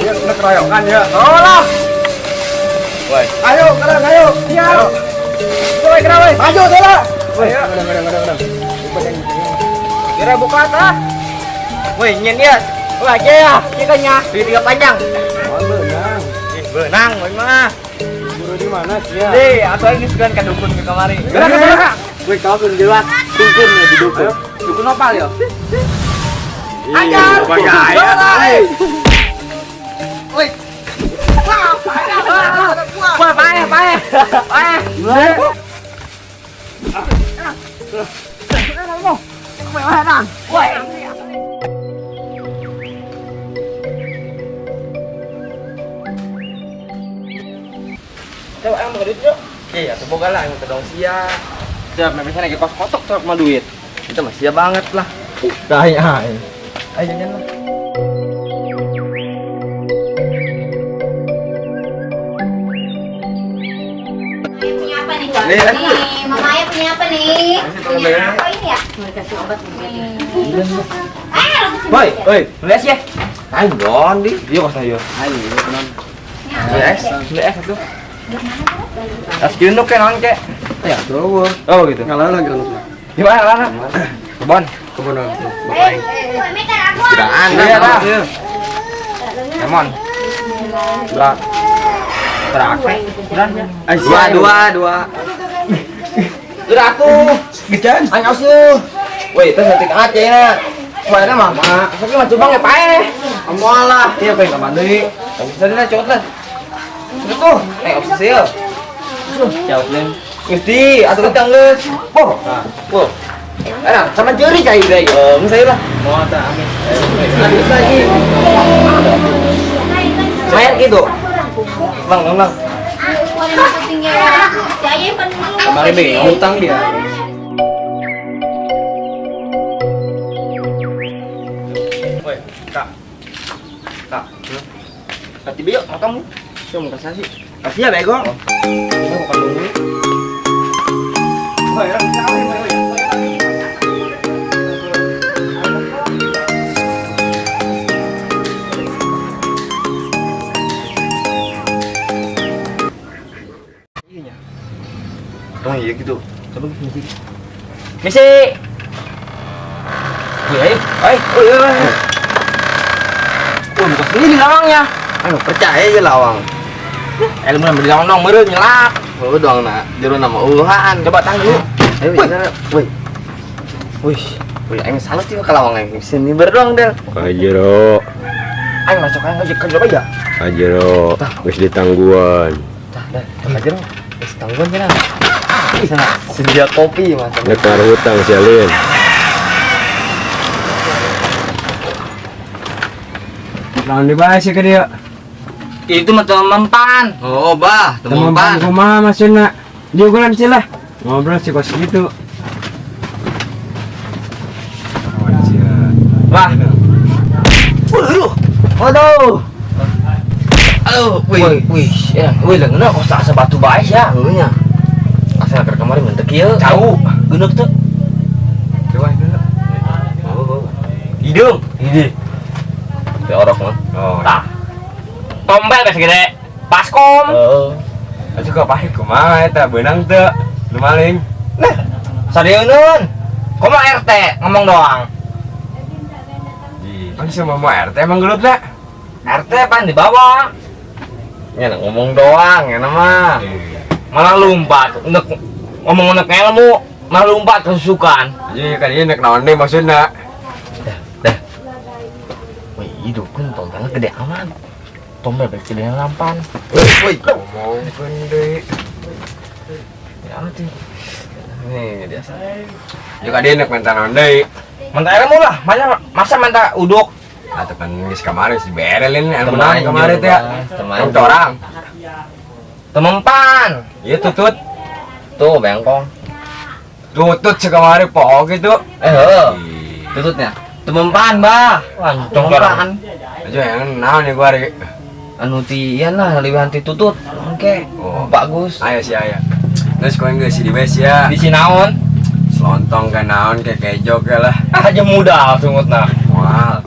Iya, kena keroyokan ya. Oh lah. Woi. Ayo, kerang, ayo. Iya. Woi, kerang, woi. Maju, lah. Woi, kadang kadang kadang kadang. Kira buka ta. Woi, nyen dia. Wah, aja ya. Kita nya. Di tiga panjang. Oh, benang. Ih, benang, woi mah. Guru di mana sih ya? Deh, atau ini sugan ka dukun ke kamari. Gerak, gerak. Woi, kau kun jelas. Dukun ya di dukun. Dukun opal ya? Ajar. Gaya. Woi. Wah, pae, pae. Pae. Woi. Coba emang duit yuk. Iya, tuh boga lah yang kedong sia. Siap, memang lagi kos kotok tuh sama duit. Itu mah sia banget lah. Kayaknya. Ayo jalan lah. Punya apa nih, Wak? Nih, Mama Ayah punya apa nih? Punya apa ini ya? Mau dikasih obat nih. Woi, woi, beli es ya? Ayo don di. Iya kos ayo. Ayo, non. Beli es, beli es satu. Es kinu ke non ke. Ya, tuh. Oh gitu. Ngalah lagi langsung. Gimana lah? Kebon. Kebon tuh. Eh, Kiraan iya dah. Lemon. Dua. Terakhir. Dua, dua, dua. Udah aku. Gejan. Ayo asuh. Woi, itu cantik aja ya. Suaranya mah, tapi mah cubang ya pae. Amoal lah. Iya, pengen ke deui. Bisa deh cowok lah. Sudah tuh, obsesi ya. Jauh nih. Gusti, atuh ketang geus. Boh. Boh. Nah, sama jeri cai deui. Eh, saya lah. Mau tak amin. Lanjut lagi. Main gitu. Bang, bang, bang. Kemarin be ngutang dia. Woi, Kak. Kak. Kak tiba yuk, makan. Siapa mau kasih sih? Kasih ya bego. Ini makan dulu. Woi, woi, woi. Oh iya gitu. Coba misi. Misi. Woi, ayo. Oi, oi, oi. Wah, buka sendiri lawangnya. Aduh, percaya aja lawang. Ilmu yang beli lawang meureun nyelak. Oh, doang nak jero nama uluhan. Coba tang dulu. Ayo, woi. Wih, wih, aing salah sih ke lawang aing. Sini berdoang del. Kajero. Aing masuk aing ke jero aja. Kajero, wis ditangguan. Tah, dah, kajero. Wis ditangguan cenah. Sana, sedia kopi macam. Nek hutang sialin. Lawan dibahas ya ke dia. Itu mah teman mempan. Oh, bah, teman mempan. Kumaha maksudna? Diukuran sih lah. Ngobrol sih kos gitu. Wah. Waduh. Waduh. Aduh, wih, wih, ya, wih, leungeunna kos asa batu bae sia. Heuh nya. Asa keur kamari mentek ieu. Jauh. Geuneuh teu. Coba geuneuh. Oh. Hidung. Hidung. Teu orok mah. Oh. Tah. Tombel geus gede. Paskom. Heeh. Atuh ka pahit kumaha eta beunang teu? Nu maling. Nah, sadeuneun. Komo RT ngomong doang. Kan semua mau RT emang gelut lah. RT pan di bawah. Nya ngomong doang ya mah. Malah lompat, nek ngomong nek ilmu, malah lompat kesusukan. Iya kan ini nek naon deui maksudna. Dah, dah. Wih, dukun tombelnya gede amat. Tombel gede lampan. Wih, ngomongkeun deui. Ya tuh. Nih biasa. Ya ka dia nek minta naon deui. Manta ilmu lah, masa manta uduk. Atau kan geus kamari si berelin ilmu naon kamari teh. Teman orang. Temempan. Iya tutut. Tuh bengkong. Tutut sekamari poho gitu. Heuh. Tututnya. Temempan, Bah. Temempan. Aja yang naon ya gua hari. Anu ti ieu lah leuwihan ti tutut. Oke. Oh. Bagus. Aya sih aya. Terus koin geus di bes ya. Di sinaon? Selontong kan naon kayak kejo ke lah. Ah aja muda sungutna. Moal.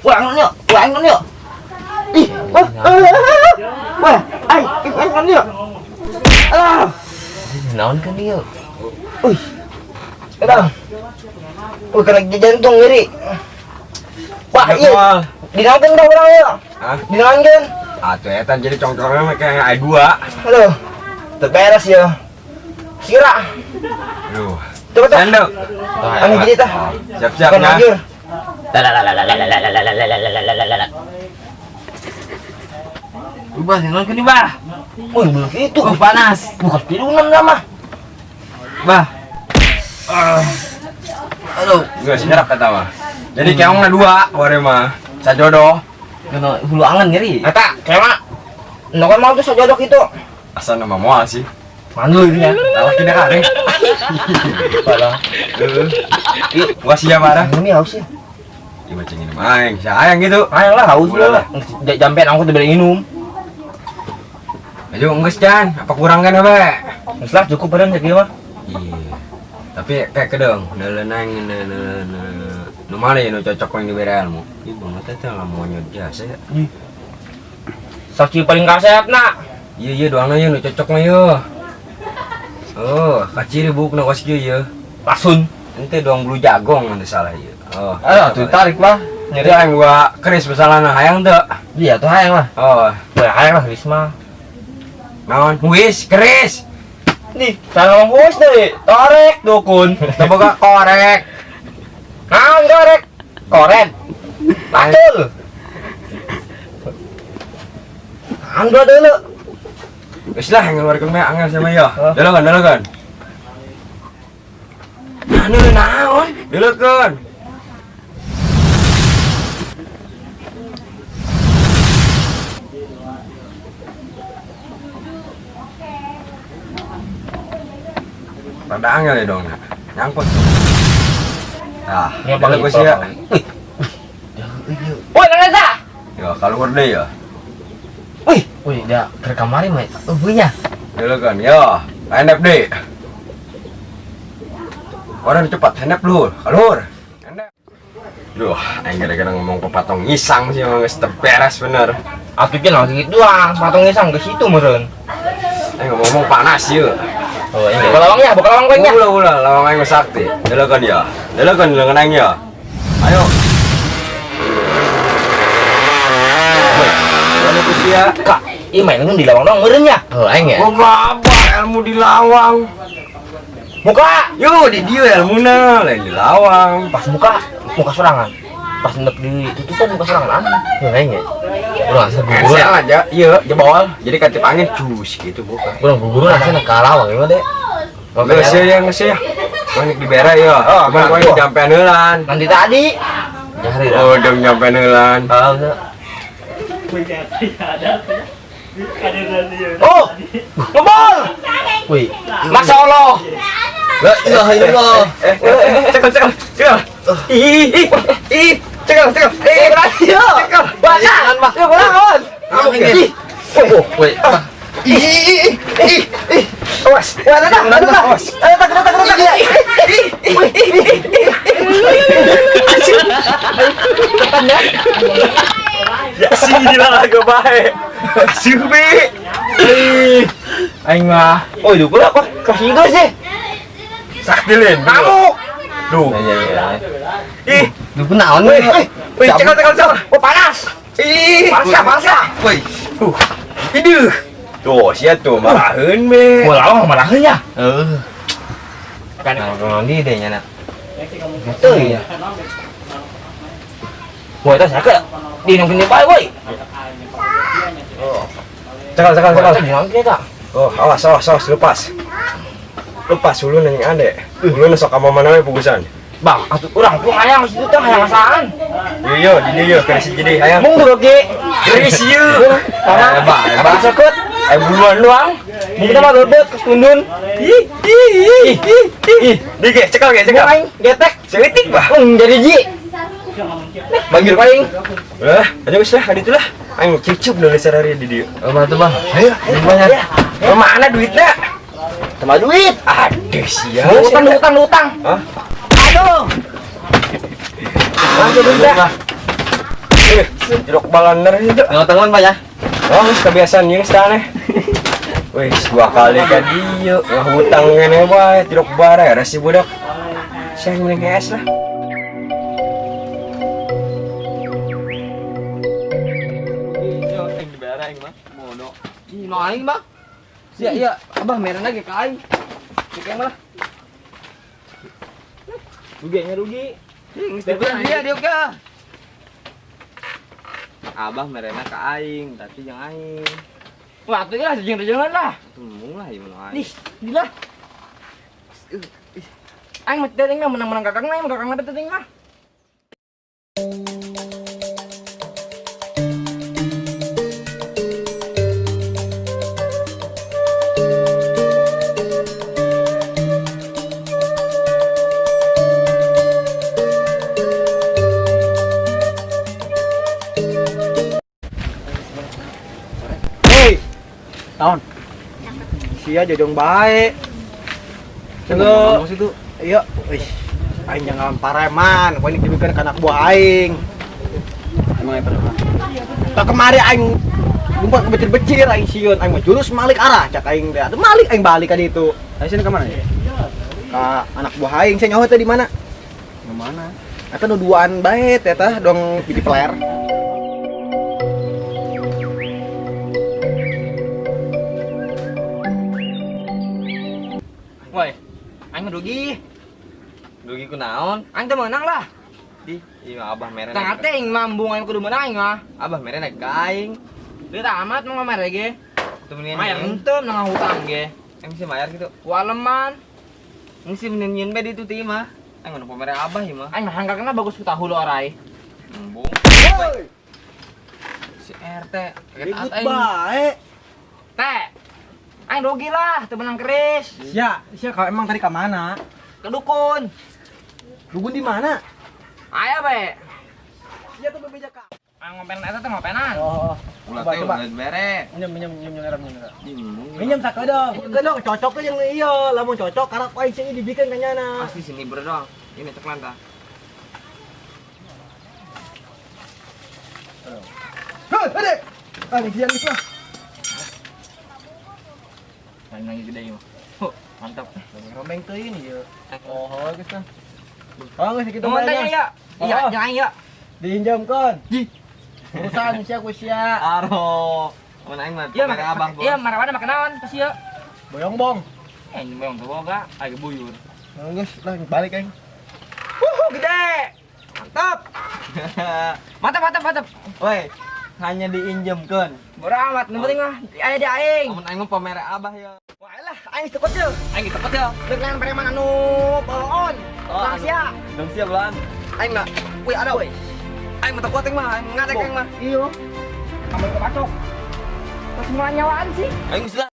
Wah, anu wah, anu Ih, wah, wah, ai, anu Ah. Naon kan dia? Uy. Eta. Uy, kena jantung ngeri. Wah, iya. Dinaonkeun dah urang ieu. Hah? Dinaonkeun. Atuh eta jadi congcongna mah kayak A2. Aduh. Teu beres ya. Sira. Aduh. Coba tah. Sendok. Anu jadi tah. Siap-siap nah. Ubah nonton nih, Bah. Wih, belum itu. Oh, panas. Bukan pilunan lah mah. Bah. Aduh, geus nyerap kata mah. Jadi keongna dua ware mah. Sajodoh. Kena hulu angan nyeri. Eta, keong nu kan mau tuh sajodoh itu. Asa nama moal sih. Mandu ini ya. Lalaki na kare. Pala. Heeh. Gua sia marah. Ini haus ya. Ieu mah cing aing, sayang gitu. Aing lah haus lah. Jampean aku tuh beli minum. Ayo geus Jan, apa kurang kan apa? Geus lah cukup badan sakieu mah. Iya. Tapi kayak kedeng, neuleun aing nu mana ya nu cocok yang dibere ilmu. Ih banget teh lah monyet jasa ya. Saksi paling kasep na. Iya iya doangna ieu nu cocok mah ieu. Oh, kaciri buukna kos kieu ieu. Lasun. Ente doang bulu jagong nanti salah ieu. Oh. Aduh, tuh tarik lah. Nyeri aing gua keris masalahna hayang teu. Iya tuh hayang lah. Oh, Wah, hayang lah Risma. Naon? Wis, keris. Nih, salah ngomong wis deh. Torek dukun. Teu boga korek. Naon korek? Koren. Betul. Ando dulu. Wis lah ngeluarkeun mah angel sama ya. Delekeun, delekeun. Anu naon? Delekeun. Rada angel ya dong, nyangkut. Nah, delekeun sih ya. Woi, nang eta. Ya, keluar deh ya. Wih, wih, dia ke kamari mah. Eueuhnya. Delekeun, ya. Endep deh. Orang cepat hendep lu, keluar. Hendep. Duh, aing gara-gara ngomong pepatong ngisang sih emang geus teu beres bener. Atuh ge langsung gitu doang, patung ngisang ke situ meureun. Aing ngomong panas ieu. Oh, iya. Buka lawang ya, buka lawang kowe nya. Ulah ulah, lawang aing mah sakti. Delekeun ya. Delekeun lengan aing ya. Ayo. Woi, kusia. Kak, ieu main di lawang doang meureun nya. Oh, aing ya. Gua babak ilmu di lawang. Muka, yo di dieu ilmuna lain di lawang. Pas muka, muka sorangan. Pas nek ditutup muka sorangan. Heuh aing ya. Urang asa guguran aja, iya jebol. Jadi katip angin cus gitu buka. Urang guguran asa ka lawang ieu mah deh. Geus ya, geus ya. Kowe nek dibere ya. Cuman kowe nyampean heulan. Nanti tadi. Jari dah. Oh, dong nyampean heulan. Oh, ngebol. Wih, Masya Allah. La ilaha illallah. Cekel, cekel, cekel. Ih, ih, ih, cekel, cekel. Ayo. Jangan, Pak. Ya, bangun. Ih. Oh, woi. Ih, ih, ih, ih. Awas. Wah, datang, datang. Awas. Datang, datang, datang. Ih, ih, ih. Tekan ya. Ya sila lah bae. Subi. Ih. Aing mah. Oh, itu pula kok kasih itu sih. Sakti lin. Ngamuk. Duh. Iya, iya. Ih, duh naon wih, wih, cekel, cekel, cekel. Oh, panas. Ih, panas ya, panas ya. Wih. Iduh. Tuh, sia tuh maraheun be. Wah, lawang maraheun ya. Heeh. Kan ngomong di deh nya, nak. Gitu ya. Wah, itu sakit. Di nongkin bae, woi. Cekel, cekel, cekel. Di nongkin eta. Oh, awas, awas, awas, lepas. Lepas hulu nanya ade. Hulu sok ka mana we pugusan. Bang, atuh urang tuh hayang situ teh hayang asaan. Yo di dieu keris jadi hayang. Mung rugi. Keris ieu. Sama, Bah, sekut. Buruan doang. Mung kita mah gebet tundun. Ih, ih, ih, ih, ih. Di ge, cekal ge, cekal. Aing getek. Seeutik bah. Jadi ji. Banggil paling. Lah, aja geus lah, ka ditu lah. Aing cucup nulis sarari di dieu. Oh, tuh bah. Ayo, banyak. Mana duitnya? Sama duit. Aduh, sial. Utang, utang. Hah? Aduh. Mana duitnya? Eh, jeruk balaner itu. Nggak Pak ya. Oh, geus kebiasaan jeung aneh. Wih, dua kali ka dieu. Wah, hutang ngene wae, jeruk bare si budak. Saya mending es lah. Ih, no aing, Bang. Iya, iya, Abah merah lagi ke aing. Cek malah. Rugi nya rugi. Dia dia oke. Abah merena ke aing, tapi jangan aing. Wah, atuh lah sejeng-sejengan lah. Tumung lah ieu mah aing. Ih, gila. Aing mah teh mah menang-menang kakang mah, kakang mah teh mah. Hei. Tahun. Sia jojong bae. Halo. situ. Iya, wih. Aing jangan pareman, kau ini dibikeun ka anak buah aing. Emang apa? Tak kemari aing lumpur becir-becir aing sieun, aing mah jurus malik arah cak aing teh. Atuh malik aing balik ka ditu. Aing sini ke mana ya? Ka anak buah aing saya nyaho teh di mana? Ke mana? Eta nu duaan bae teh tah dong di peler. Woi, aing mah rugi. Rugi ku naon? Aing teh menang lah. Di, ieu abah merena. Tang teh aing mambung aing kudu menang aing mah. Abah merena ke aing. Duit amat mau ngamar ge. Tuh mendingan Mayar henteu nang hutang ge. Emang sih mayar gitu. Waleman. Ini sih mendingan bae ditu teh mah. Aing nu pamere abah ieu mah. Aing mah hangkakna bagus ku tahu lo orai. Embung. Si RT kaget Ribut aing. bae. Teh. Aing rugi lah, teu menang keris. Sia, sia kalau emang tadi ka mana? Ke dukun. Dukun di mana? Aya bae. Sia tuh bebeja ka. Aing ngopenan eta teh ngopenan. Oh, Ulah coba, teh coba. ulah bere. Minjem, minjem, minjem, minjem, minjem. Embung. Minjem sakedeung. Sakedeung cocok teh jeung ieu, lamun cocok karena ku aing sih dibikeun ka nyana. Pasti sini bro doang. Ini ceklan tah. Hei, ade. Ah, ini dia geus lah. Aing lagi gede ieu mah. Huh, mantap. Rombeng teuing ieu. Oh, geus lah. Oh, geus kitu Nuhun bae teh nya. ya. Iya, Oh. jangan aing ya. Diinjamkeun. Urusan sia ku sia. Aro. Mun aing mah Iya, pamere abah, Bos. iya, marawana makan naon pas ieu. Boyong bong. Eh, ini memang teu boga, aing buyur. Nah, geus lah balik aing. Wuhu, gede. Mantap. Mantap, mantap, mantap. Woi, hanya diinjemkeun. Bodo amat, nu penting mah aya di aing. Amun aing mah pamere abah ya. Wah, lah, aing tekot yeuh. Aing tekot yeuh. Dengan preman anu boloon. Oh, Bang anu. sia. Dong siap lan. Aing mah, wih ada woi. Aing mah kuat aing mah, aing ngatek aing mah. Iya. Kamu kepacok. Terus semua nyawaan sih. Aing geus lah.